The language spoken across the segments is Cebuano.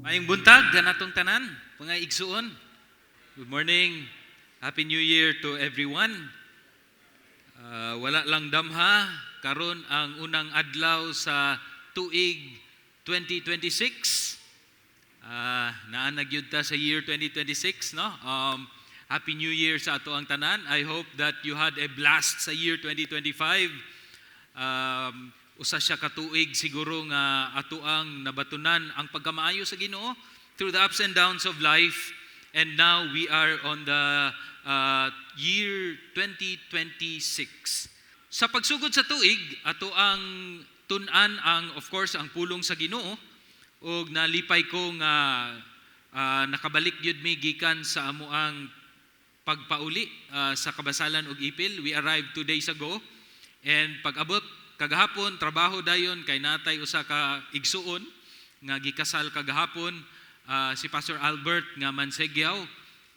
Maayong buntag kanatong tanan, mga igsuon. Good morning. Happy New Year to everyone. Wala lang damha karon ang unang adlaw sa tuig 2026. Naa na gyud ta sa year 2026, no? Happy New Year sa atoang tanan. I hope that you had a blast sa year 2025. Usa siya ka tuig siguro nga atoang nabatunan ang pagkamaayo sa Ginoo through the ups and downs of life, and now we are on the year 2026. Sa pagsugod sa tuig, atoang tun-an ang, of course, ang pulong sa Ginoo, ug nalipay ko nga nakabalik gyud mi gikan sa amoang pagpauli sa Kabasalan ug Ipil. We arrived 2 days ago and pag-abot kagahapon, trabaho dayon kay natay usa ka igsuon nga gikasal kagahapon, si Pastor Albert nga Mansegyaw,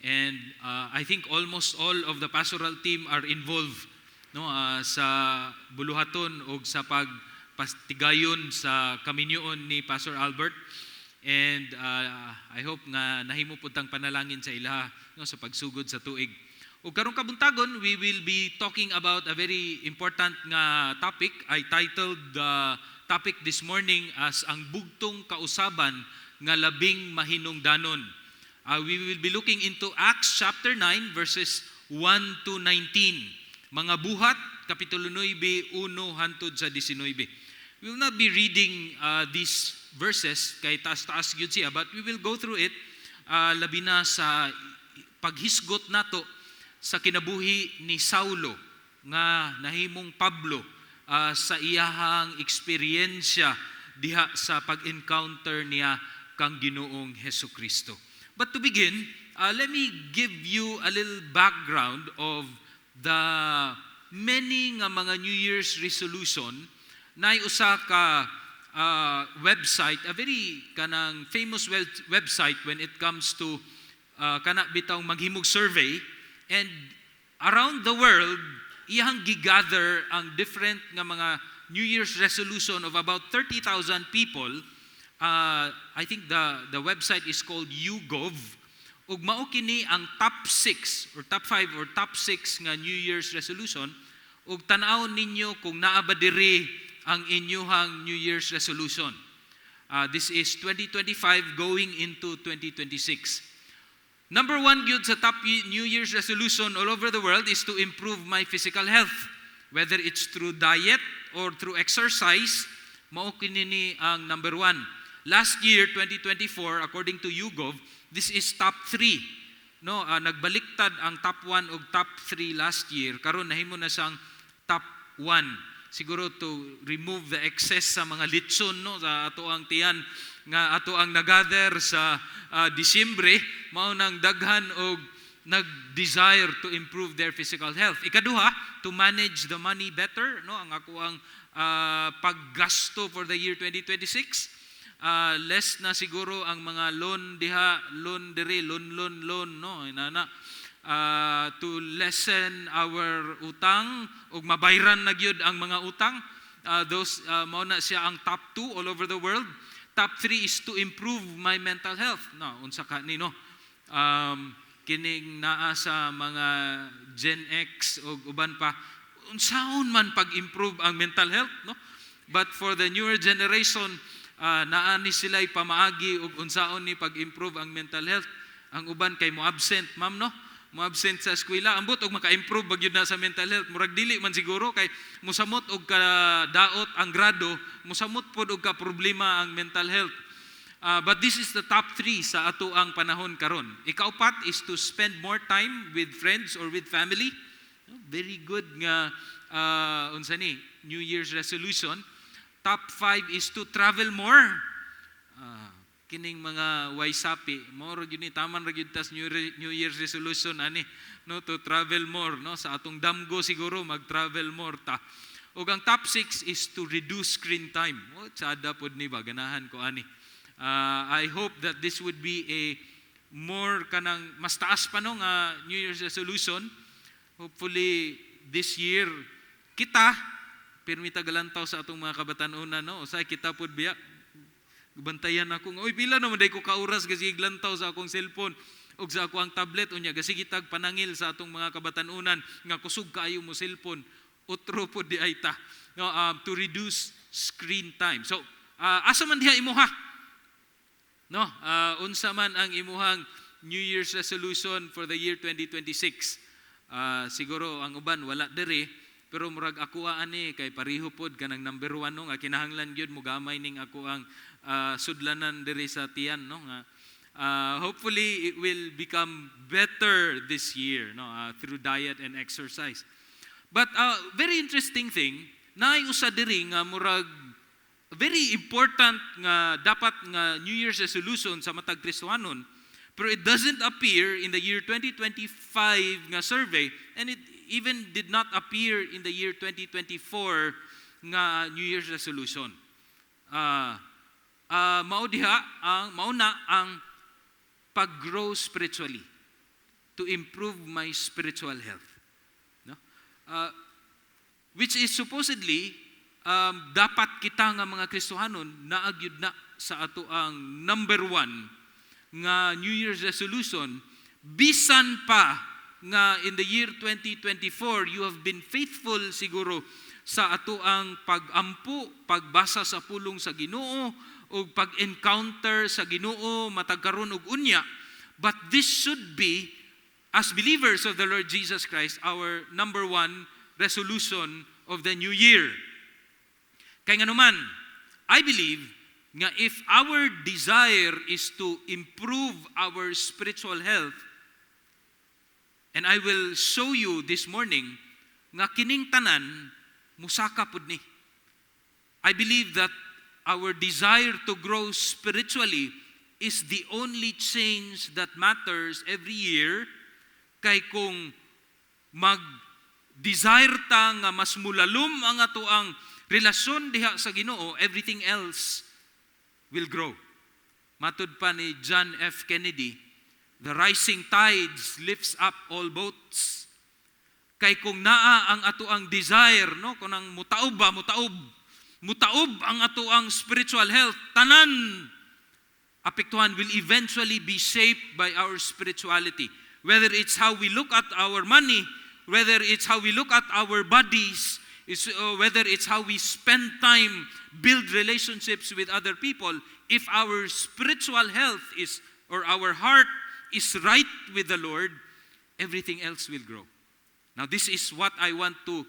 and I think almost all of the pastoral team are involved, no, sa buluhaton og sa pagpastigayon sa kaminyoon ni Pastor Albert, and I hope nga nahimo pud tang panalangin sa ilaha, no, sa pagsugod sa tuig. Ug karong kabuntagon, we will be talking about a very important nga topic. I titled the topic this morning as "Ang Bugtong Kausaban nga Labing Mahinungdanon." We will be looking into Acts chapter 9 verses 1 to 19. Mga Buhat kapitulo 9, 1 hantod sa 19. We will not be reading these verses kay taas-taas gyud siya, but we will go through it, labi na sa paghisgot nato sa kinabuhi ni Saulo nga nahimong Pablo, sa iyahang eksperyensya diha sa pag-encounter niya kang Ginoong Hesus Kristo. But to begin, let me give you a little background of the many nga mga New Year's resolution. Naay usa ka website, a very kanang famous website when it comes to kana bitaw maghimog survey, and around the world iyang gigather ang different nga mga New Year's resolution of about 30,000 people. I think the website is called YouGov, ug mao kini ang top 6 or top 5 or top 6 nga New Year's resolution, ug tan-aw ninyo kung naa ba diri ang inyuhang New Year's resolution. This is 2025 going into 2026. Number one gyud sa top New Year's resolution all over the world is to improve my physical health. Whether it's through diet or through exercise, mao kini ni ang number one. Last year, 2024, according to YouGov, this is top three. No, nagbaliktad ang top 1 ug top 3 last year. Karon nahimo na siyang top 1. Siguro to remove the excess sa mga litson, no, sa atoang tiyan nga ato ang nagather sa Disyembre, mao nang daghan og nag-desire to improve their physical health. Ikaduha, to manage the money better, no, ang akoang paggasto for the year 2026. Less na siguro ang mga loan diha, loan diri, loan, loan, loan, no, inana. To lessen our utang ug mabayran na gyud ang mga utang. Those mao na siya ang top 2 all over the world. Top 3 is to improve my mental health. No, unsa ka ni, no? Kining naa sa mga Gen X o uban pa, unsaon man pag-improve ang mental health, no? But for the newer generation, naa ni sila pamaagi ug unsaon ni pag-improve ang mental health. Ang uban kay mo absent, ma'am, no? Mo absent sa eskwela, ambot og maka-improve ba gyud na sa mental health? Murag dili man siguro kay musamot og kadaot ang grado, musamot pod og ka problema ang mental health. But this is the top three sa atoang panahon karon. Ikaupat is to spend more time with friends or with family. Very good nga unsa ni New Year's resolution. Top five is to travel more. Kining mga waysapi, mao ra gyud ni, taman ra gyud tas New Year's resolution ani, no, to travel more, no, sa atong damgo siguro mag-travel more ta. Ug ang top six is to reduce screen time. Oh, tsada pod ni ba, ganahan ko ani. I hope that this would be a more kanang mas taas pa, no, nga New Year's resolution. Hopefully this year kita pirmi ta galantaw sa atong mga kabatan-onan, no. Usay kita pud biya. Bantayan ako nga, "Oy, pila naman diay ko ka oras gasige lantaw sa akong cellphone ug sa ako ang tablet?" Unya gasige tag panangil sa atong mga kabatanunan nga kusog kaayo mo cellphone. Otro pod diay ta, no, to reduce screen time. So, asa man diha imuha? No, unsa man ang imuhang New Year's resolution for the year 2026? Siguro ang uban wala diri, pero murag ako ani kay pareho pod kanang number one, no, nga kinahanglan gyud mo gamay ning ako ang sudlanan diri sa tiyan, no, nga hopefully it will become better this year, no, through diet and exercise. But very interesting thing, naay usa diri nga murag very important nga dapat nga New Year's resolution sa matag Kristohanon, pero it doesn't appear in the year 2025 nga survey and it even did not appear in the year 2024 nga New Year's resolution. Mao diha ang mao na ang pag-grow spiritually, to improve my spiritual health. No? Which is supposedly dapat kita nga mga Kristohanon naa gyud na sa ato ang number one nga New Year's resolution, bisan pa nga in the year 2024 you have been faithful siguro sa ato ang pag-ampo, pagbasa sa pulong sa Ginoo ug pag-encounter sa Ginoo matag karon ug unya. But this should be, as believers of the Lord Jesus Christ, our number one resolution of the new year. Kay nganuman, I believe nga if our desire is to improve our spiritual health, and I will show you this morning nga kining tanan musaka pud ni. I believe that our desire to grow spiritually is the only change that matters every year, kay kung mag desire ta nga mas mulalom ang atoang relasyon diha sa Ginoo, everything else will grow. Matud pa ni John F. Kennedy, "The rising tides lifts up all boats." Kay kung naa ang atoang desire, no, kung ang mutaob ba, mutaob, mutaob ang atoang spiritual health, tanan apektuhan will eventually be shaped by our spirituality. Whether it's how we look at our money, whether it's how we look at our bodies, whether it's how we spend time, build relationships with other people, if our spiritual health is, or our heart is right with the Lord, everything else will grow. Now, this is what I want to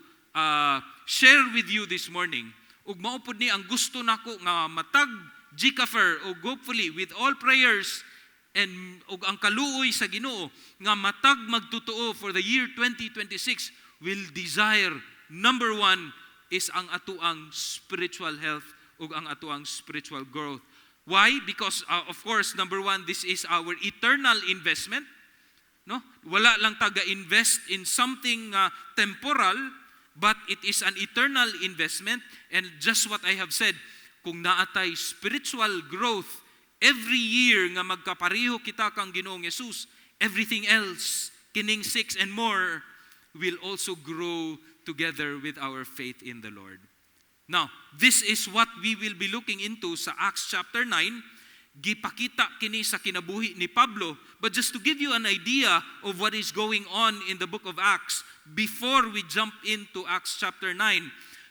share with you this morning. Ug mao pud ni ang gusto nako nga matag GCAFER, ug hopefully with all prayers and ug ang kaluoy sa Ginoo nga matag magtotoo for the year 2026 will desire number one is ang atoang spiritual health ug ang atoang spiritual growth. Why? Because of course, number one, this is our eternal investment. No? Wala lang taga-invest in something temporal, but it is an eternal investment. And just what I have said, kung naa tay spiritual growth every year nga magkapareho kita kang Ginoong Yesus, everything else, kining six and more, will also grow together with our faith in the Lord. Now, this is what we will be looking into sa Acts chapter 9. Gipakita kini sa kinabuhi ni Pablo. But just to give you an idea of what is going on in the book of Acts before we jump into Acts chapter 9,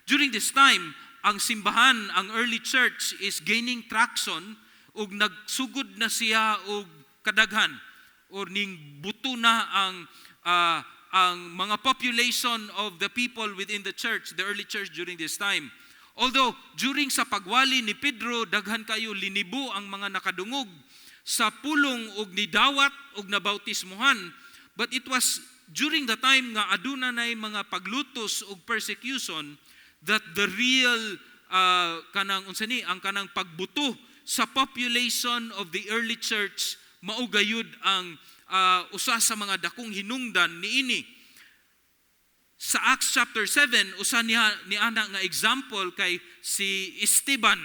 during this time, ang simbahan, ang early church is gaining traction ug nagsugod na siya og kadaghan or ning buto na ang mga population of the people within the church, the early church during this time. Although during sa pagwali ni Pedro, daghan kayo, linibo ang mga nakadungog sa pulong og nidawat og nabautismuhan, but it was during the time nga aduna nay mga paglutos og persecution that the real kanang unsa ni ang kanang pagbuto sa population of the early church, mao gayud ang usa sa mga dakong hinungdan niini. Sa Acts chapter 7, usa niya ni ana nga example kay si Esteban,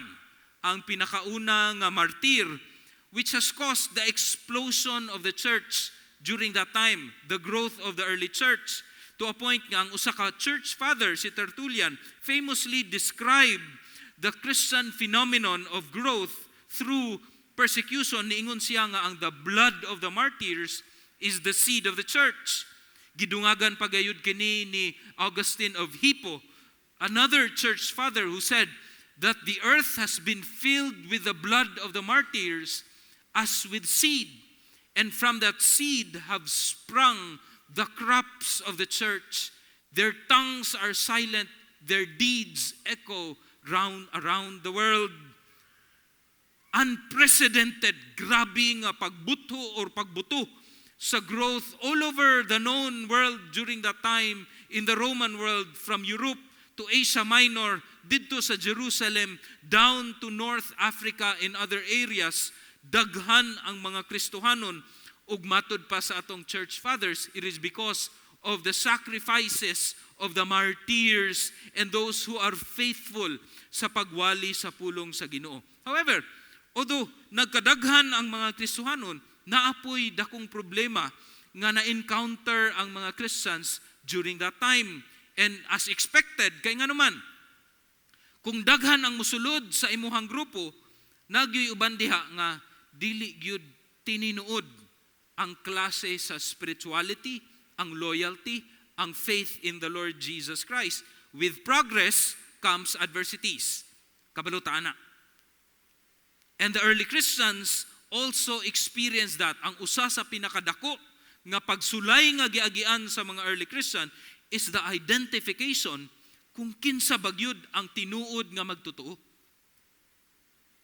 ang pinakauna nga martir, which has caused the explosion of the church during that time, the growth of the early church, to a point nga ang usa ka church father, si Tertullian, famously described the Christian phenomenon of growth through persecution. Niingon siya nga ang the blood of the martyrs is the seed of the church. Gidungagan pagayud kini ni Augustine of Hippo, another church father, who said that the earth has been filled with the blood of the martyrs as with seed, and from that seed have sprung the crops of the church. Their tongues are silent, their deeds echo round around the world. Unprecedented, grabe nga pagbuto or pagbuto sa growth all over the known world during that time in the Roman world, from Europe to Asia Minor, didto sa Jerusalem, down to North Africa and other areas. Daghan ang mga Kristohanon, ug matud pa sa atong church fathers, it is because of the sacrifices of the martyrs and those who are faithful sa pagwali sa pulong sa Ginoo. However, although nagkadaghan ang mga Kristohanon, naapoy dakong problema nga na-encounter ang mga Christians during that time. And as expected, kay nga naman, kung daghan ang musulod sa imuhang grupo, nagyoy uban diha nga dili gyud tininuod ang klase sa spirituality, ang loyalty, ang faith in the Lord Jesus Christ. With progress comes adversities. Kabalo ta ana. And the early Christians also experienced that. Ang usa sa pinakadako nga pagsulay nga giagian sa mga early Christian is the identification kung kinsa bagyod ang tinuod nga magtotoo.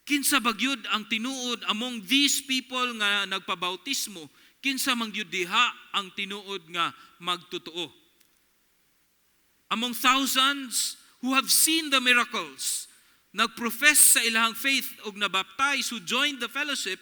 Kinsa bagyod ang tinuod among these people nga nagpabautismo, kinsa man gyud diha ang tinuod nga magtotoo? Among thousands who have seen the miracles, nagprofess sa ilang faith ug nabaptize, who joined the fellowship,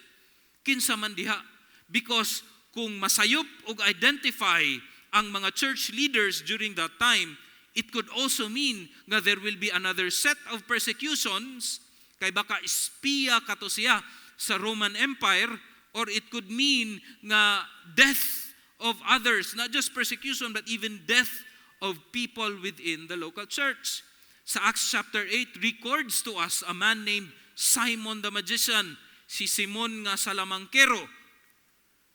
kinsa man diha? Because kung masayop og identify ang mga church leaders during that time, it could also mean nga there will be another set of persecutions, kay baka espiya kato siya sa Roman Empire, or it could mean nga death of others, not just persecution but even death of people within the local church. Sa Acts chapter 8 records to us a man named Simon the magician, si Simon nga salamangkero,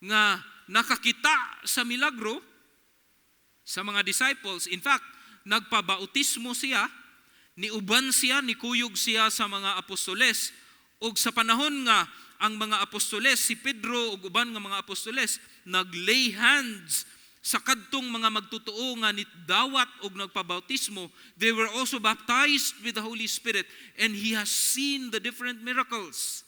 nga nakakita sa milagro sa mga disciples. In fact, nagpabautismo siya, niuban siya, nikuyog siya sa mga apostoles. Ug sa panahon nga ang mga apostoles, si Pedro ug uban nga mga apostoles, nag-lay hands sa kadtong mga magtotoo nga nidawat og nagpabautismo, they were also baptized with the Holy Spirit, and he has seen the different miracles.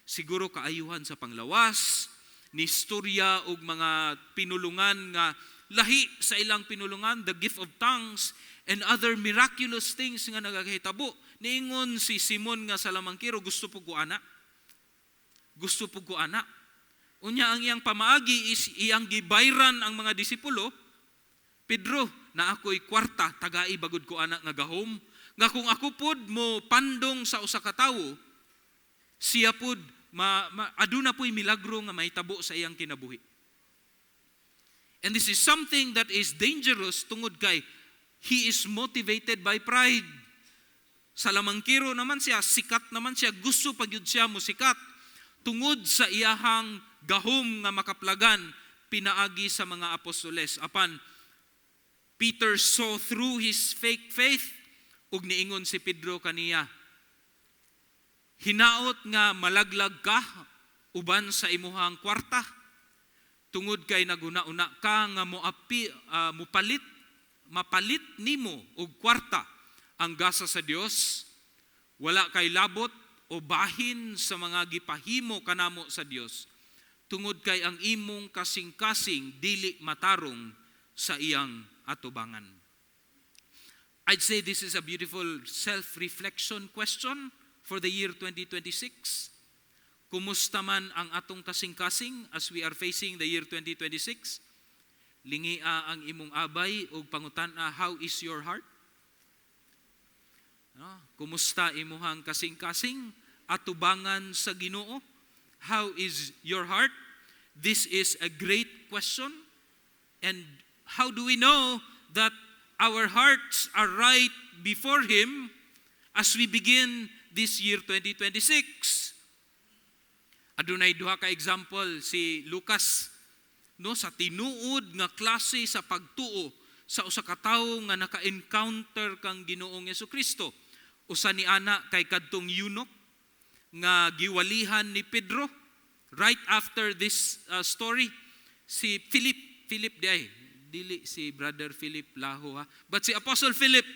Siguro kaayuhan sa panglawas, ni istorya og mga pinulungan nga lahi sa ilang pinulungan, the gift of tongues and other miraculous things nga nagakahitabo. Niingon si Simon nga salamangkero, "Gusto pud ko ana. Gusto pud ko ana." Unya ang iyang pamaagi is iyang gibayran ang mga disipulo. "Pedro, naa ko'y kwarta, tagai bagud ko ana nga gahom. Nga kung ako pod mo pandong sa usa ka tawo, siya pod aduna po'y milagro nga mahitabo sa iyang kinabuhi." And this is something that is dangerous tungod kay he is motivated by pride. Salamangkero naman siya, sikat naman siya, gusto pa gyud siya mo sikat tungod sa iyahang gahom nga makaplagan pinaagi sa mga apostoles. Apan Peter saw through his fake faith, ug niingon si Pedro kaniya, "Hinaot nga malaglag ka uban sa imuhang kwarta tungod kay naguna-una ka nga moapi mupalit mapalit nimo og kwarta ang gasa sa Dios. Wala kay labot o bahin sa mga gipahimo kanamo sa Dios tungod kay ang imong kasing-kasing dili matarong sa iyang atubangan." I'd say this is a beautiful self-reflection question for the year 2026. Kumusta man ang atong kasing-kasing as we are facing the year 2026? Lingia ang imong abay ug pangutan-a, how is your heart? No? Kumusta imuhang kasing-kasing atubangan sa Ginoo? How is your heart? This is a great question. And how do we know that our hearts are right before Him as we begin this year 2026? Adunay duha ka example si Lucas, no, sa tinuod nga klase sa pagtuo sa usa ka tawo nga naka-encounter kang Ginoong Kristo. Usa ni ana kay kadtong eunuch nga giwalihan ni Pedro right after this story, si Philip. Philip diay, dili si Brother Philip Laho ha, but si Apostle Philip.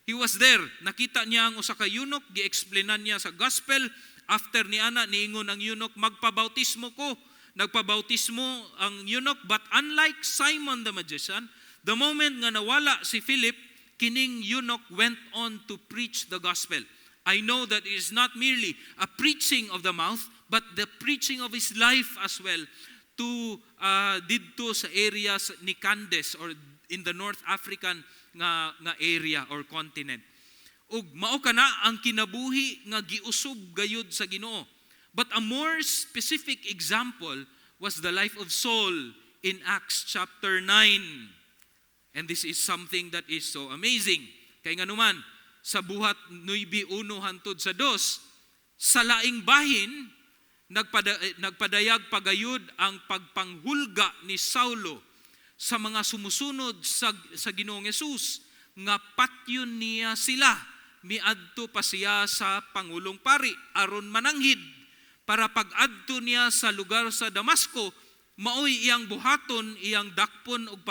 He was there. Nakita niya ang usa ka eunuch, gi-explainan niya sa gospel. After ni ana, niingon ang eunuch, "Magpabautismo ko." Nagpabautismo ang eunuch, but unlike Simon the magician, the moment nga nawala si Philip, kining eunuch went on to preach the gospel. I know that it is not merely a preaching of the mouth, but the preaching of his life as well to didto sa area ni Candace or in the North African nga area or continent. Ug mao kana ang kinabuhi nga giusob gayud sa Ginoo. But a more specific example was the life of Saul in Acts chapter 9. And this is something that is so amazing. Kay nganuman, sa Buhat 9:1 hantod sa 2, sa laing bahin, nagpadayag pagayod ang pagpanghulga ni Saulo sa mga sumusunod sa Ginoong Hesus nga patyon niya sila. Miadto pa siya sa pangulong pari aron mananghid para pag-adto niya sa lugar sa Damasco, maoy iyang buhaton, iyang dakpon og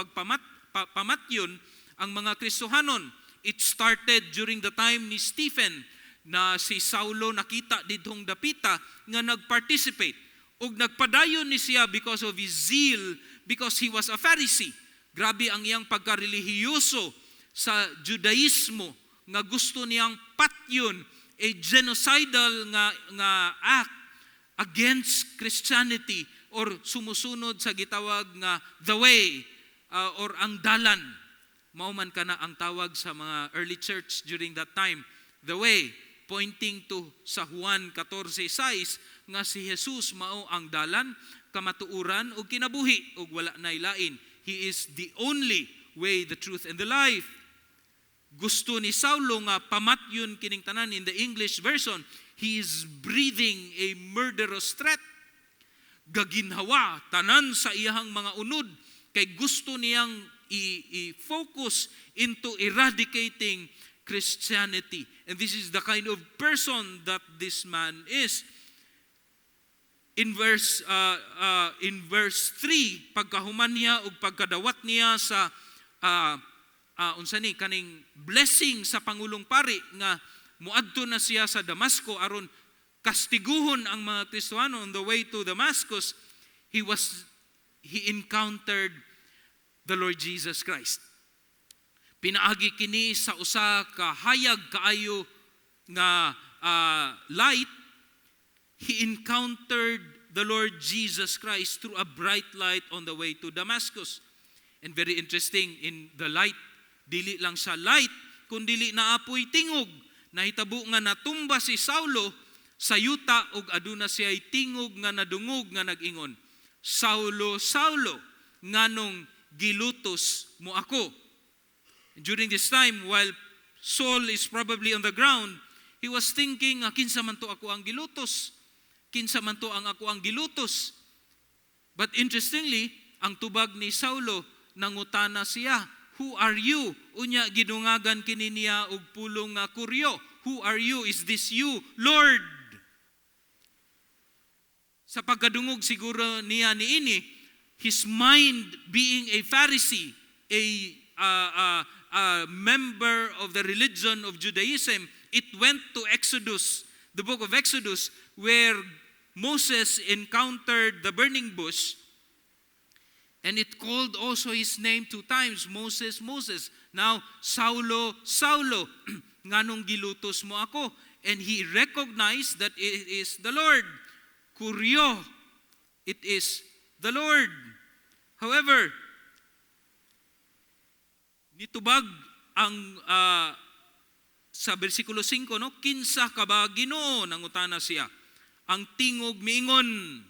pamatyon ang mga Kristohanon. It started during the time ni Stephen na si Saulo nakita didtong dapita nga nagparticipate ug nagpadayon ni siya because of his zeal, because he was a Pharisee. Grabe ang iyang pagkarelihiyoso sa Judaismo nga gusto niyang patyon, a genocidal nga act against Christianity or sumusunod sa gitawag nga the way or ang dalan. Mao man kana ang tawag sa mga early church during that time, the way, pointing to sa Juan 14:6 nga si Jesus mao ang dalan, kamatuoran ug kinabuhi ug wala nay lain. He is the only way, the truth and the life. Gusto ni Saulo nga pamatyon kining tanan. In the English version, he is breathing a murderous threat. Gaginhawa tanan sa iyahang mga unod kay gusto niyang i-focus into eradicating Christianity. And this is the kind of person that this man is. In verse 3, pagkahuman niya ug pagkadawat niya sa unsa ni kaning blessing sa pangulong pari nga muadto na siya sa Damasco aron kastiguhon ang mga Kristiyano, on the way to Damascus, he encountered the Lord Jesus Christ. Pinaagi kini sa usa ka hayag kaayo nga light. He encountered the Lord Jesus Christ through a bright light on the way to Damascus. And very interesting, in the light, dili lang sa light, kun dili naa poy tingog. Nahitabo nga natumba si Saulo sa yuta ug aduna siya tingog nga nadungog nga nag-ingon, "Saulo, Saulo, nganong gilutos mo ako?" During this time, while Saul is probably on the ground, he was thinking, "Ah, kinsa man to ako ang gilutos? Kinsa man to ang ako ang gilutos?" But interestingly, ang tubag ni Saulo, nangutana siya, "Who are you?" Unya gidungagan kini niya og pulong nga kuryo. "Who are you? Is this you, Lord?" Sa pagkadungog siguro niya niini, his mind, being a Pharisee, a member of the religion of Judaism, it went to Exodus, the book of Exodus, where Moses encountered the burning bush, and it called also his name two times, "Moses, Moses." Now, "Saulo, Saulo, nganong gilutos mo ako?" And he recognized that it is the Lord. Kuryo, it is the Lord. However, nitubag ang sa versikulo 5, no, "Kinsa ka ba, Ginoo?" nangutana siya. Ang tingog miingon,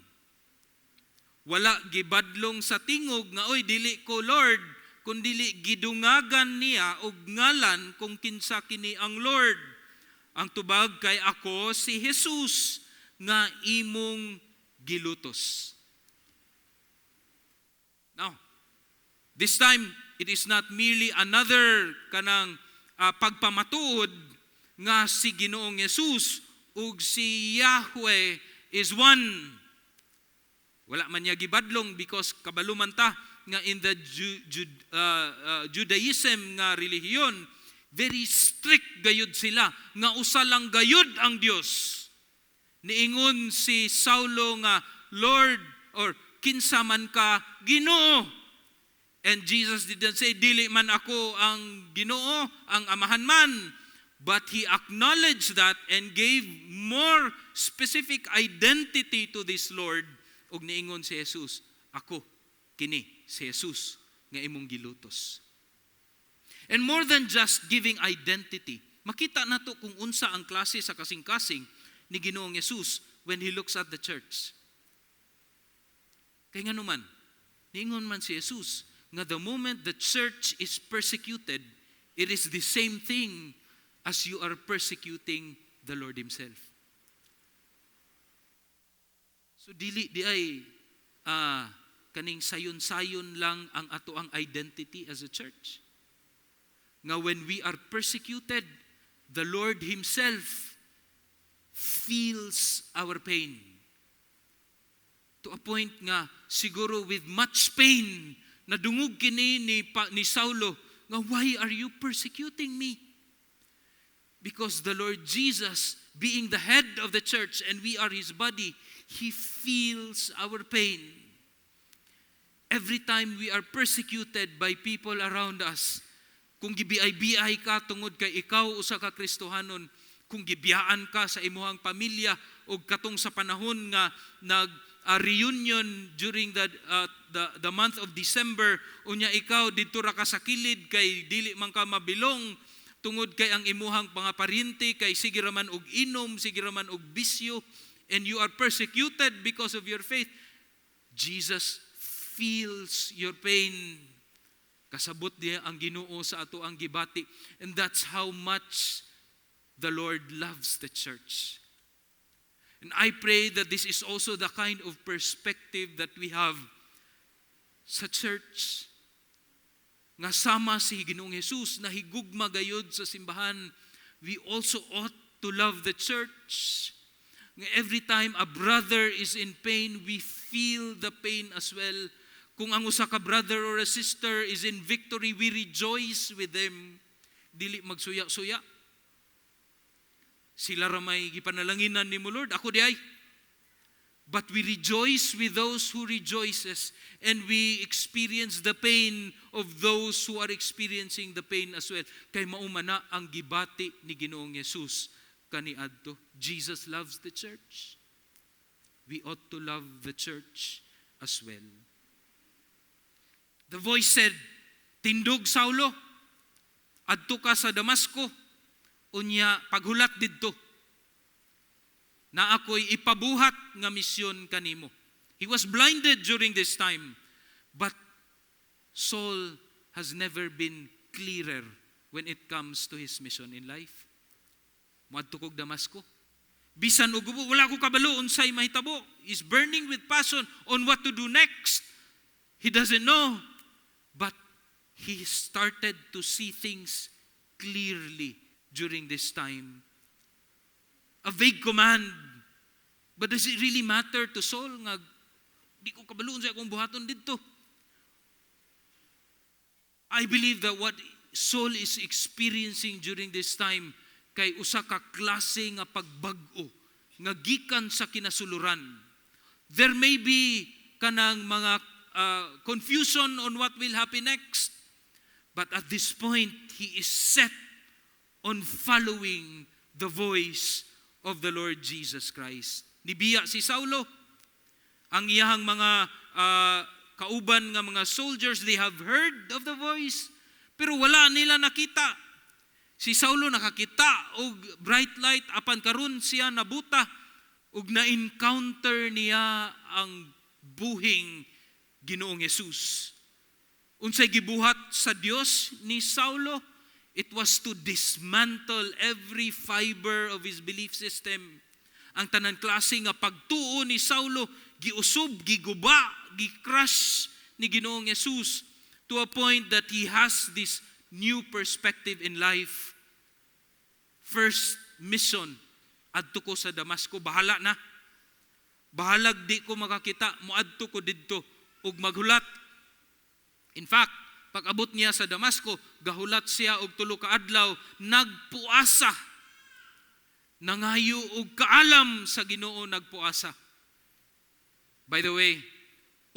wala gibadlong sa tingog nga, "Oy, dili ko Lord," kun dili gidungagan niya og ngalan kung kinsa kini ang Lord. Ang tubag kay, "Ako si Jesus nga imong gilutos. Now, this time, it is not merely another kanang pagpamatuod nga si Ginoong Jesus ug si Yahweh is one. Wala man niya gibadlong because kabalo man ta nga in the Judaism nga relihiyon, very strict gayud sila nga usa lang gayud ang Dios. Niingon si Saulo nga, "Lord," or "Kinsa man ka, Ginoo?" And Jesus didn't say, "Dili man ako ang Ginoo, ang Amahan man." But he acknowledged that and gave more specific identity to this Lord. Ug niingon si Jesus, "Ako, kini, si Jesus, nga imong gilutos." And more than just giving identity, makita nato kung unsa ang klase sa kasing-kasing ni Ginoong Jesus when he looks at the church. Kay ngano man, niingon man si Jesus nga the moment the church is persecuted, it is the same thing as you are persecuting the Lord Himself. So dili diay kaning sayon-sayon lang ang ato ang identity as a church. Nga when we are persecuted, the Lord Himself feels our pain. To a point nga siguro with much pain nadungog kini ni Saulo nga, "Why are you persecuting me?" Because the Lord Jesus, being the head of the church and we are his body, he feels our pain. Every time we are persecuted by people around us, kung gibiay-biay ka tungod kay ikaw usa ka Kristohanon, kung gibiyaan ka sa imuhang pamilya o katong sa panahon nga nag reunion during the month of December, unya ikaw didto ra ka sa kilid kay dili man ka mabilong tungod kay ang imuhang mga paryente kay sige ra man og inom, sige ra man og bisyo, and you are persecuted because of your faith. Jesus feels your pain. Kasabot niya ang Ginoo sa ato ang gibati, and that's how much the Lord loves the church. And I pray that this is also the kind of perspective that we have sa church. Nga sama si Ginoong Jesus na higugma gayod sa simbahan, we also ought to love the church. Nga every time a brother is in pain, we feel the pain as well. Kung ang usa ka brother or a sister is in victory, we rejoice with them. Dili magsuya-suya. "Sila ra may gipanalanginan nimo, Lord. Ako diay." But we rejoice with those who rejoices, and we experience the pain of those who are experiencing the pain as well. Kay mao man na ang gibati ni Ginoong Jesus kaniadto. Jesus loves the church. We ought to love the church as well. The voice said, "Tindog, Saulo, adto ka sa Damasco, unya paghulat didto. Na ako'y ipabuhat nga misyon kanimo." He was blinded during this time, but Saul has never been clearer when it comes to his mission in life. "Muadto kog Damasco. Bisan og gubo, wala ko kabalo unsay mahitabo." He's burning with passion on what to do next. He doesn't know. But he started to see things clearly during this time. A vague command. But does it really matter to Saul nga di ko kabalo unsay akong buhaton didto? I believe that what Saul is experiencing during this time kay usa ka klase nga pagbag-o nga gikan sa kinasuluran. There may be kanang mga confusion on what will happen next. But at this point, he is set on following the voice of the Lord Jesus Christ. Nibiya si Saulo. Ang iyahang mga kauban nga mga soldiers, they have heard of the voice, pero wala nila nakita. Si Saulo nakakita og bright light, apan karon siya nabuta ug na-encounter niya ang buhing Ginoong Jesus. Unsay gibuhat sa Dios ni Saulo? It was to dismantle every fiber of his belief system. Ang tanan klase nga pagtuo ni Saulo. Giusob, giguba, gi-crush ni Ginoong Jesus to a point that he has this new perspective in life. First mission, adto ko sa Damasco, bahala na. Bahalag di ko makakita, moadto ko didto ug maghulat. In fact, pag-abot niya sa Damasco, gahulat siya og 3 ka adlaw, nagpuasa. Nangayo og kaalam sa Ginoo, nagpuasa. By the way,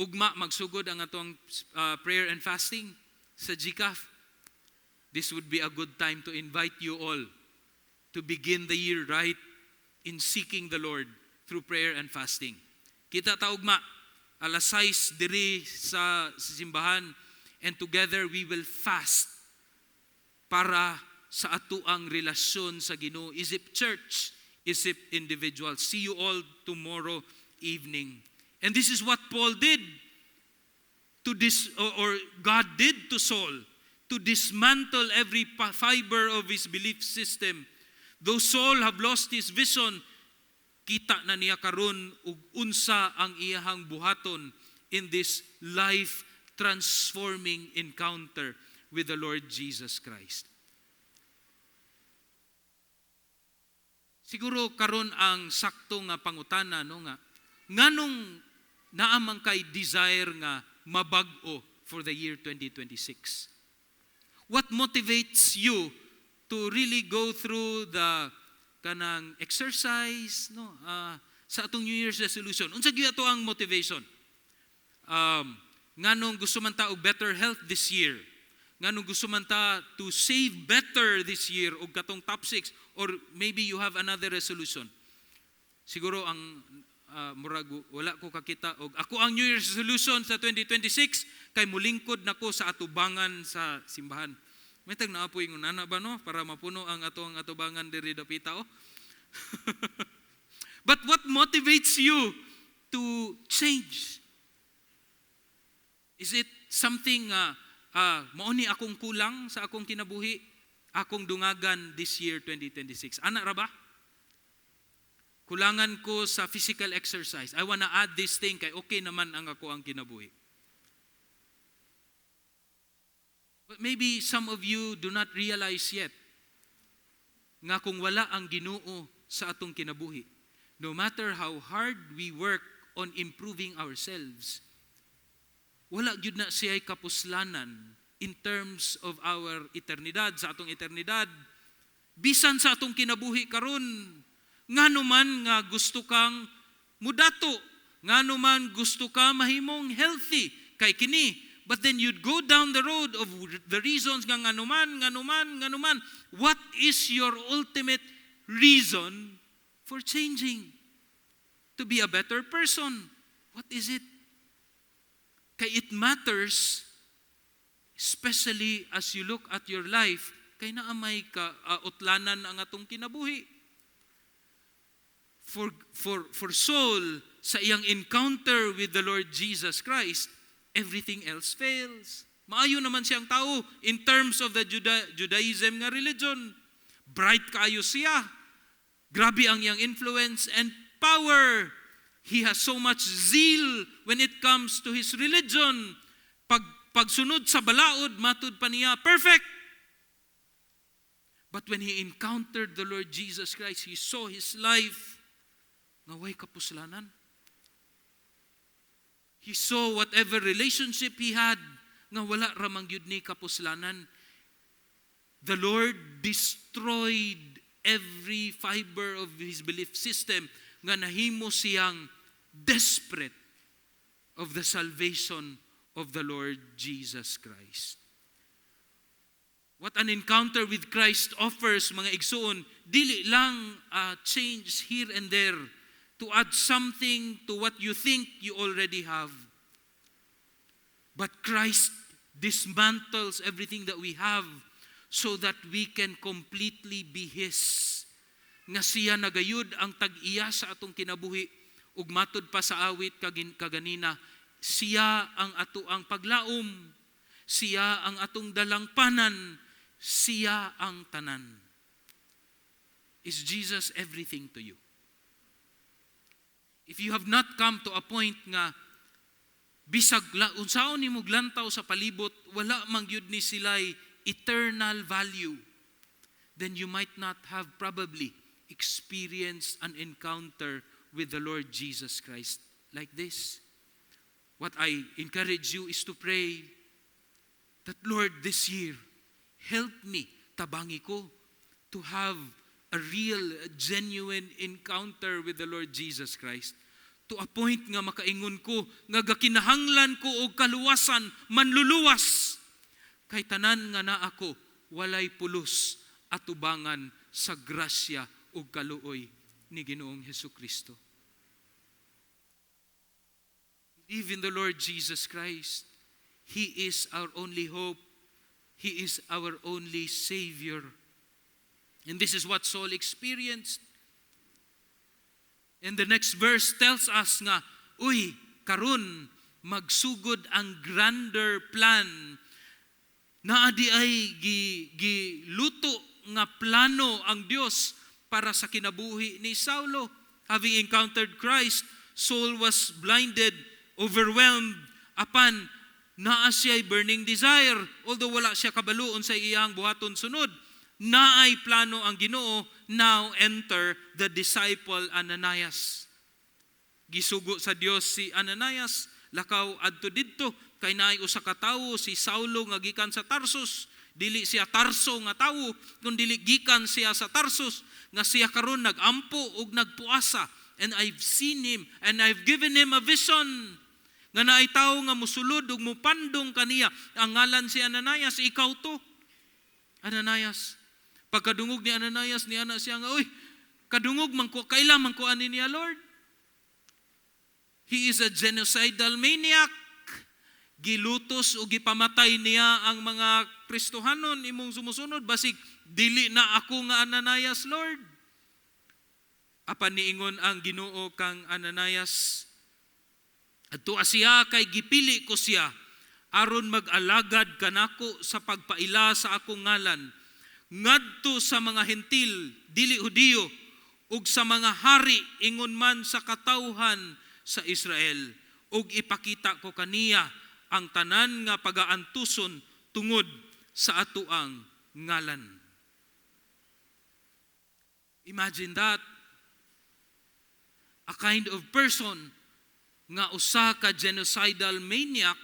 ugma magsugod ang atong prayer and fasting sa GCAF. This would be a good time to invite you all to begin the year right in seeking the Lord through prayer and fasting. Kita ta ugma alas 6 diri sa simbahan, and together we will fast para sa atuang relasyon sa Ginoo, isip church, isip individual. See you all tomorrow evening. And this is what Paul did to this or God did to Saul, to dismantle every fiber of his belief system. Though Saul have lost his vision, kita na niya karon ug unsa ang iyahang buhaton in this life transforming encounter with the Lord Jesus Christ. Siguro karon ang sakto nga pangutana, no, nga nganong naa man kay desire nga mabag-o for the year 2026? What motivates you to really go through the kanang exercise, no, sa atong New Year's resolution? Unsa gyud ato ang motivation? Nganong gusto man ta og better health this year? Nganong gusto man ta to save better this year og katong top 6, or maybe you have another resolution. Siguro ang murag wala ko kakita og ako ang New Year's resolution sa 2026 kay mulingkod nako sa atubangan sa simbahan. May tag naapoy ingon ana ba, no, para mapuno ang atong atubangan diri dapita, oh. But what motivates you to change? Is it something mao ni akong kulang sa akong kinabuhi, akong dungagan this year 2026? Ana ra ba? Kulangan ko sa physical exercise. I wanna add this thing kay okay naman ang ako ang kinabuhi. But maybe some of you do not realize yet nga kung wala ang Ginoo sa atong kinabuhi, no matter how hard we work on improving ourselves, wala gyud na siya'y kapuslanan in terms of our eternidad, sa atong eternidad. Bisan sa atong kinabuhi karon, ngano man nga gusto kang mudato, ngano man gusto ka mahimong healthy, kay kini. But then you'd go down the road of the reasons nga nganuman, nganuman, nganuman. What is your ultimate reason for changing? To be a better person. What is it? Kay it matters, especially as you look at your life, kay naamay ka utlanan ang atong kinabuhi. For Saul, sa iyang encounter with the Lord Jesus Christ, everything else fails. Maayo naman siyang tao in terms of the Judaism nga religion. Bright kaayo siya. Grabe ang iyang influence and power. He has so much zeal when it comes to his religion. Pagsunod sa balaod, matud pa niya, perfect. But when he encountered the Lord Jesus Christ, he saw his life nga way kapuslanan. He saw whatever relationship he had nga wala ramang gyud ni kapuslanan. The Lord destroyed every fiber of his belief system nga nahimo siyang desperate of the salvation of the Lord Jesus Christ. What an encounter with Christ offers, mga igsuon, dili lang change here and there to add something to what you think you already have. But Christ dismantles everything that we have so that we can completely be His. Nga siya nagayud ang tag-iya sa atong kinabuhi, ug matud pa sa awit kaganina, siya ang ato ang paglaom, siya ang atong dalangpanan, siya ang tanan. Is Jesus everything to you? If you have not come to a point nga bisag unsaon nimo glantaw sa palibot, wala man gyud ni sila'y eternal value, then you might not have probably experienced an encounter with the Lord Jesus Christ like this. What I encourage you is to pray that, "Lord, this year, help me, tabangi ko, to have a real, genuine encounter with the Lord Jesus Christ." To a point nga makaingon ko, nga gakinahanglan ko og kaluwasan, manluluwas. Kay tanan nga naa ko, walay pulos atubangan sa grasya ug kaluoy ni Ginoong Hesus Kristo. Believe in the Lord Jesus Christ. He is our only hope. He is our only Savior. And this is what Saul experienced. And the next verse tells us nga, uy, karon magsugod ang grander plan. Naa diay giluto nga plano ang Dios para sa kinabuhi ni Saulo. Having encountered Christ, Saul was blinded, overwhelmed, apan naa siya'y burning desire. Although wala siya kabalo sa iyang buhaton sunod, naay plano ang Ginoo. Now enter the disciple Ananias. Gisugo sa Dios si Ananias, "Lakaw adto didto kay naay usa ka tawo, si Saulo, nga gikan sa Tarsus." Dili siya Tarso nga tawo, kun dili gikan siya sa Tarsus, nga siya karon nagampo ug nagpuasa, and I've seen him and I've given him a vision nga naay tawo nga musulod ug mupandong kaniya, ang ngalan si Ananias. Ikaw to, Ananias. Pagkadungog ni Ananias, niana siya nga, "Uy, kadungog man ko, kaila man ko ani niya, Lord." He is a genocidal maniac. Gilutos o gipamatay niya ang mga Kristohanon, imong sumusunod. Basig dili na ako nga Ananias, Lord. Apan niingon ang Ginoo kang Ananias, "Adto siya kay gipili ko siya aron mag-alagad kanako sa pagpaila sa akong ngalan ngadto sa mga Hentil, dili Hudiyo, ug sa mga hari, ingon man sa katawhan sa Israel, ug ipakita ko kaniya ang tanan nga pagaantuson tungod sa atoang ngalan." Imagine that. A kind of person nga usa ka genocidal maniac,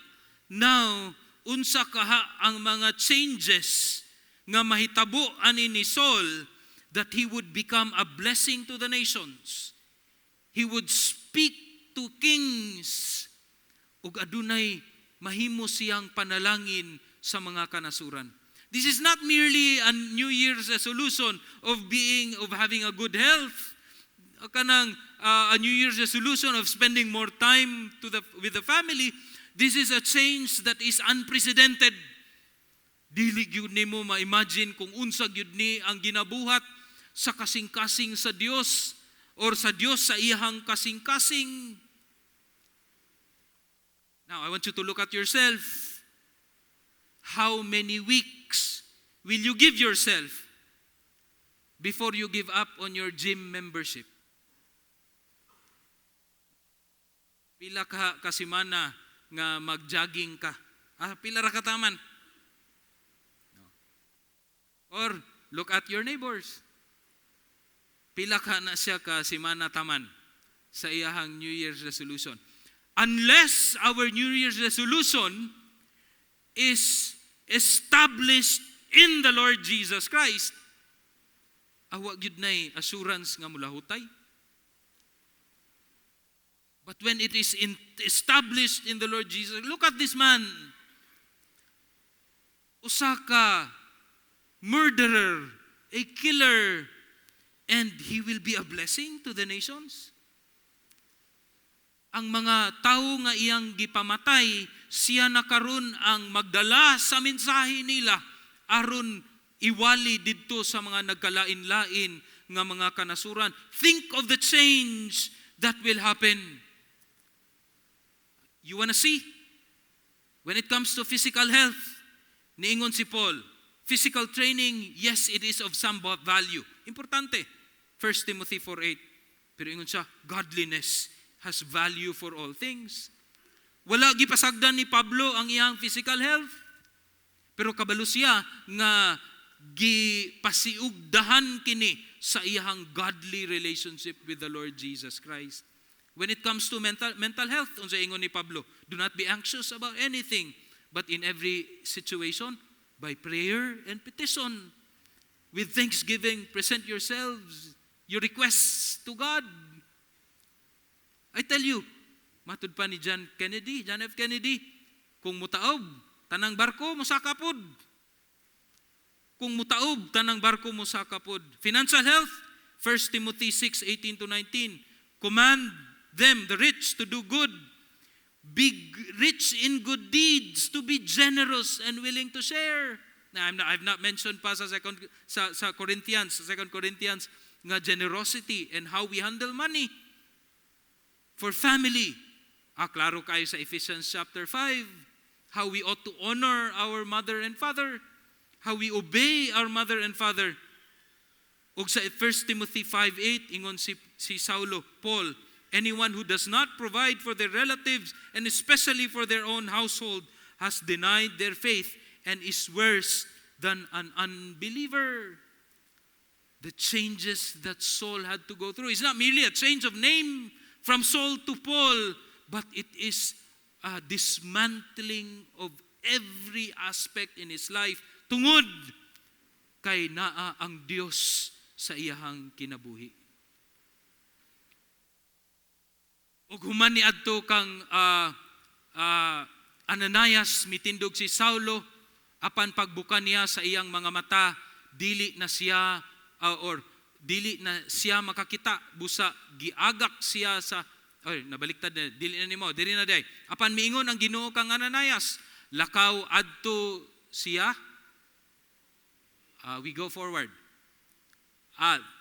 now unsa kaha ang mga changes nga mahitabo ani ni Saul that he would become a blessing to the nations? He would speak to kings ug adunay mahimo siyang panalangin sa mga kanasuran. This is not merely a New Year's resolution of having a good health, kanang a New Year's resolution of spending more time to the with the family. This is a change that is unprecedented. Dili gyud nimo ma-imagine kung unsa gyud ni ang ginabuhat sa kasing-kasing sa Dios or sa Dios sa iyang kasing-kasing. Now, I want you to look at yourself. How many weeks will you give yourself before you give up on your gym membership? Pila ka kasimana nga mag-jogging ka? Ah, pila ra ka taman? No. Or look at your neighbors. Pila ka na siya ka simana taman sa iyahang New Year's resolution? Unless our New Year's resolution is established in the Lord Jesus Christ, awa gyud nay assurance nga mulahutay. But when it is established in the Lord Jesus, look at this man. Usa ka murderer, a killer, and he will be a blessing to the nations. Ang mga tao nga iyang gipamatay, siya na karon ang magdala sa mensahe nila aron iwali didto sa mga nagkalain-lain nga mga kanasuran. Think of the change that will happen. You wanna see? When it comes to physical health, niingon si Paul, physical training, yes, it is of some value. Importante. 1 Timothy 4:8. Pero ingon siya, godliness has value for all things. Wala gipasagdan ni Pablo ang iyang physical health. Pero kabalo siya nga gipasiugdahan kini sa iyang godly relationship with the Lord Jesus Christ. When it comes to mental health, unsa ingon ni Pablo, "Do not be anxious about anything, but in every situation, by prayer and petition, with thanksgiving, present yourselves, your requests to God." I tell you, matud pa ni John Kennedy, John F. Kennedy, kung mutaob, tanang barko mosaka pod. Kung mutaob, tanang barko mosaka pod. Financial health, 1 Timothy 6:18 to 19. "Command them, the rich, to do good, be rich in good deeds, to be generous and willing to share." Now, I've not mentioned pa sa Corinthians, sa 2 Corinthians, nga generosity and how we handle money. For family, klaro kayo sa Ephesians chapter 5, how we ought to honor our mother and father, how we obey our mother and father. Ug sa 1 Timothy 5:8, ingon si Saulo, Paul, "Anyone who does not provide for their relatives and especially for their own household has denied their faith and is worse than an unbeliever." The changes that Saul had to go through. It's not merely a change of name from Saul to Paul, but it is a dismantling of every aspect in his life tungod kay naa ang Dios sa iyahang kinabuhi. Ug human ni adto kang Ananias, mitindog si Saulo, apan pagbuka niya sa iyang mga mata, dili na siya or dili na siya makakita, busa giagak siya sa, oy, nabaliktad na, dili na nimo, dili na day. Apan miingon ang Ginoo kang Ananias, lakaw adto siya. We go forward.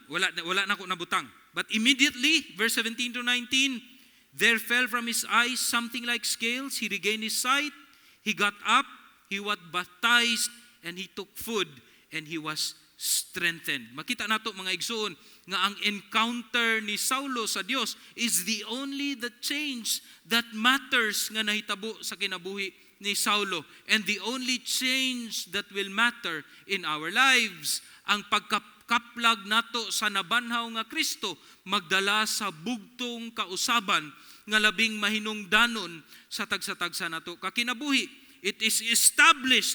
Wala na ko nabutang. But immediately, verse 17 to 19, there fell from his eyes something like scales. He regained his sight. He got up, he was baptized, and he took food, and he was strengthened. Makita nato, mga igsoon, nga ang encounter ni Saulo sa Dios is the only the change that matters nga nahitabo sa kinabuhi ni Saulo and the only change that will matter in our lives. Ang pagkakaplag nato sa nabanhaw nga Kristo magdala sa bugtong kausaban nga labing mahinungdanon sa tagsa-tagsa nato kakinabuhi. It is established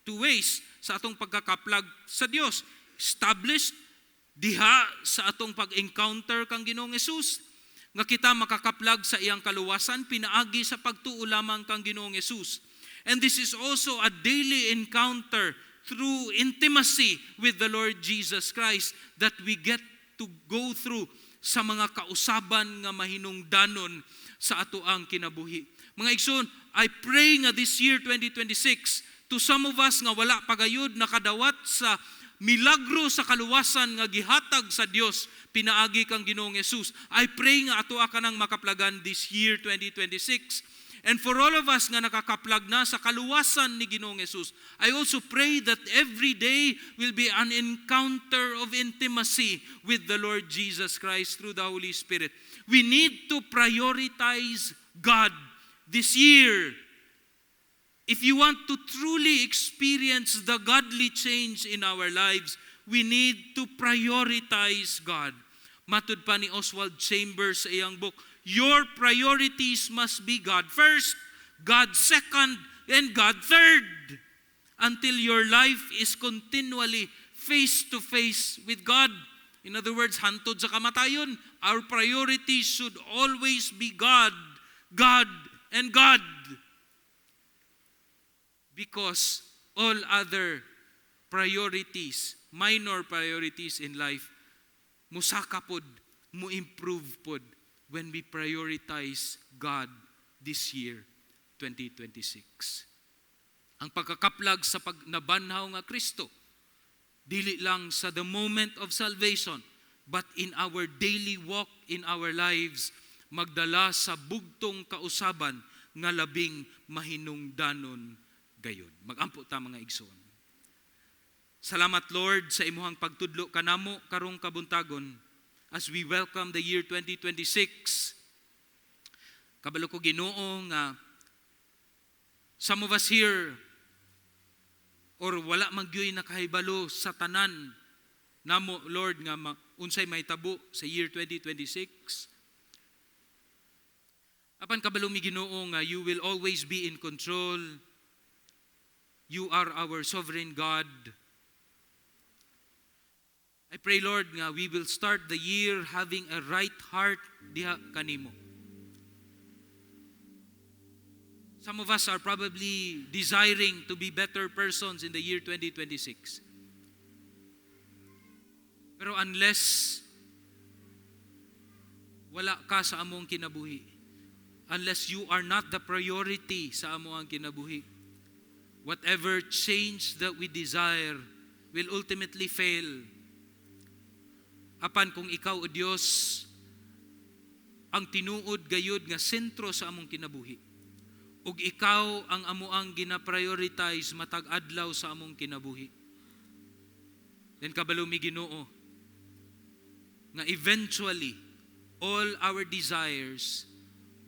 two ways sa atong pagkakaplag sa Dios. Established diha sa atong pag-encounter kang Ginoong Hesus nga kita makakaplag sa iyang kaluwasan pinaagi sa pagtuo lamang kang Ginoong Hesus. And this is also a daily encounter through intimacy with the Lord Jesus Christ that we get to go through sa mga kausaban nga mahinungdanon sa atoang kinabuhi. Mga igsoon, I pray nga this year 2026, to some of us nga wala pagayod nakadawat sa milagro sa kaluwasan nga gihatag sa Dios pinaagi kang Ginoong Hesus, I pray nga atoa kanang makaplagan this year 2026. And for all of us nga nakakaplag na sa kaluwasan ni Ginoong Hesus, I also pray that every day will be an encounter of intimacy with the Lord Jesus Christ through the Holy Spirit. We need to prioritize God this year. If you want to truly experience the godly change in our lives, we need to prioritize God. Matud pa ni Oswald Chambers sa iyang book, "Your priorities must be God first, God second, and God third, until your life is continually face to face with God." In other words, hantod sa kamatayon, our priorities should always be God, God, and God. Because all other priorities, minor priorities in life, musaka pod, mo improve pod when we prioritize God this year, 2026. Ang pagkakaplag sa pagnabanhaw nga Kristo, dili lang sa the moment of salvation, but in our daily walk in our lives, magdala sa bugtong kausaban nga labing mahinungdanon gayod. Magampo ta, mga igsoon. Salamat, Lord, sa imuhang pagtudlo kanamo karong kabuntagon as we welcome the year 2026. Kabalo ko, Ginoo, nga some of us here or wala man gyoy nakahibalo sa tanan namo, Lord, nga unsay mahitabo sa year 2026. Apan kabalo mi, Ginoo, nga you will always be in control. You are our sovereign God. I pray, Lord, nga we will start the year having a right heart diha kanimo. Some of us are probably desiring to be better persons in the year 2026. Pero unless wala ka sa among kinabuhi, unless you are not the priority sa among kinabuhi, whatever change that we desire will ultimately fail. Apan kung ikaw, O Dios, ang tinuod gayud nga sentro sa among kinabuhi, ug ikaw ang amoang gina-prioritize matag adlaw sa among kinabuhi, then kabalo mi, Ginoo, nga eventually all our desires,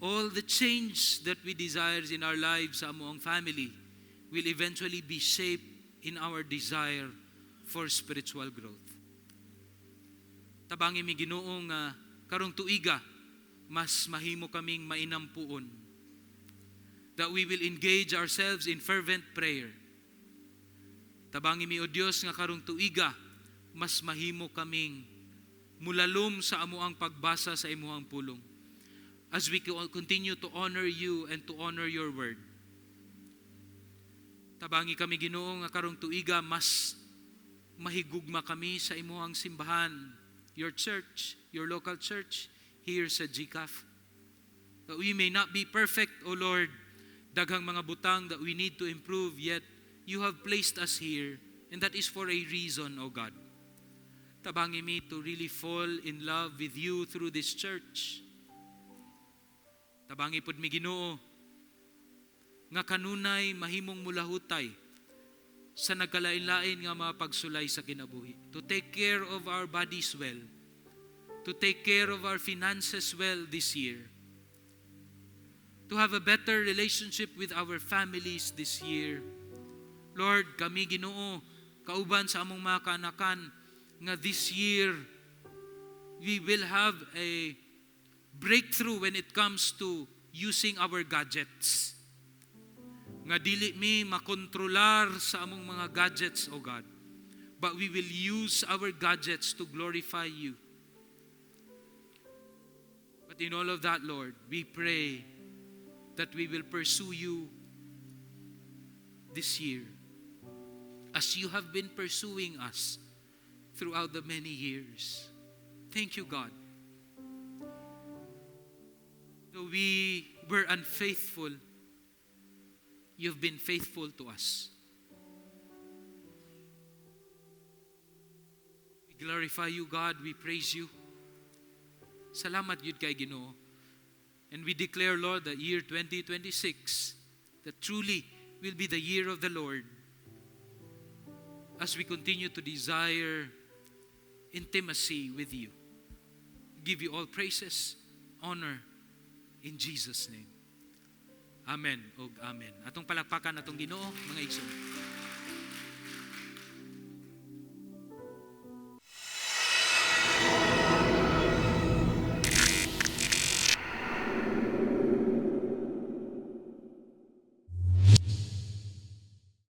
all the change that we desires in our lives sa among family will eventually be shaped in our desire for spiritual growth. Tabangi mi, Ginoo, nga karong tuiga mas mahimo kaming mainampuon. That we will engage ourselves in fervent prayer. Tabangi mi, O Dios, nga karong tuiga mas mahimo kaming mulalom sa amuang pagbasa sa imuhang pulong, as we continue to honor you and to honor your word. Tabangi kami, Ginoo, nga karong tuiga mas mahigugma kami sa imuhang simbahan, your church, your local church here sa GCAF. That we may not be perfect, O Lord, daghang mga butang that we need to improve, yet you have placed us here, and that is for a reason, O God. Tabangi mi to really fall in love with you through this church. Tabangi pod mi, Ginoo, nga kanunay mahimong mulahutay sa nagkalain-lain nga mga pagsulay sa kinabuhi. To take care of our bodies well, to take care of our finances well this year, to have a better relationship with our families this year. Lord, kami, Ginoo, kauban sa among mga kaanakan, nga this year we will have a breakthrough when it comes to using our gadgets. Nga dili mi makontrolar sa among mga gadgets, O God, but we will use our gadgets to glorify you. But in all of that, Lord, we pray that we will pursue you this year as you have been pursuing us throughout the many years. Thank you, God. Though we were unfaithful, you've been faithful to us. We glorify you, God. We praise you. Salamat gyud kay, Ginoo. And we declare, Lord, the year 2026 that truly will be the year of the Lord as we continue to desire intimacy with you. Give you all praises, honor, in Jesus' name. Amen ug amen. Atong palakpakan atong Ginoo, mga igsoon.